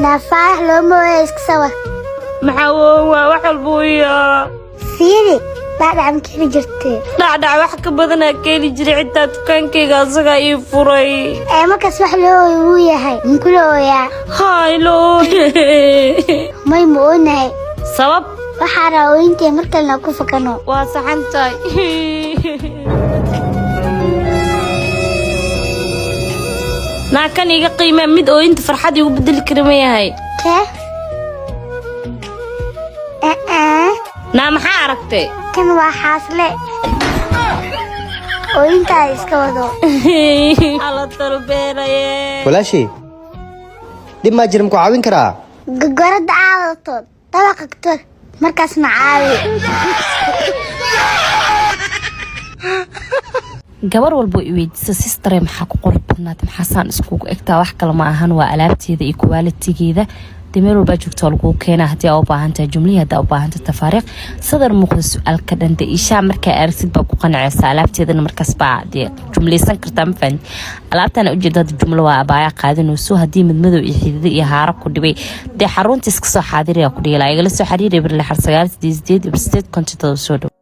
Naafaarax looma ooya, iska sawir. Maxaa waa wax walba uyaa? Fiiri, dhacdhac ma keeni jirtee? Dhacdhac wax ka badanaa keeni jiray, xitaa dukaankayga asagaa ii furay. Ee markaas wax loo ooyo wuu yahay, makula ooyaa? Haylo. May, ma oonahay. Sabab? Waxaa rabaa ooyintee mar kalena ku fakano. Waa saxan tahay. Naa kan iga qiimaa, mid ooyinta farxad igu bedeli kara ma yahay? Kee? Ee. Naa maxaa aragtay? Kan waa xaasle, ooyintaada iska wado. Ala talbeeraye. Walaashay, dhib maa jira? Maku caawin karaa? Gogoradda aa wadato dabaqa ktor, markaasna caawi. Gabar walbo i weydiisa, "Sistare, maxaa ku qurux badnaata? Maxaasaan iskugu egtaa?" Wax kale ma ahan, waa alaabteeda iyo quality-geeda. Dee meel walbaa joogta waa laguu keenaa, haddii aa u baahan tahay jumlihii, haddaa u baahan tahay tafaariiq. Sadar muuqda, su-aalka dhan dee ishaa markaa aragtid baa ku qanaceysa, alaabteedana markaas baa dee jumlaysan kartaa, ma fahanti? Alaabtana ujeeda hadda jumlo waa, abaaya qaadanayso. Haddii madmadow iyo xidida iyo haaro ku dhibay, dee xarunta iska soo xaadiraya ku dhigala, igala soo xiriir 0609880857. Soo dhow.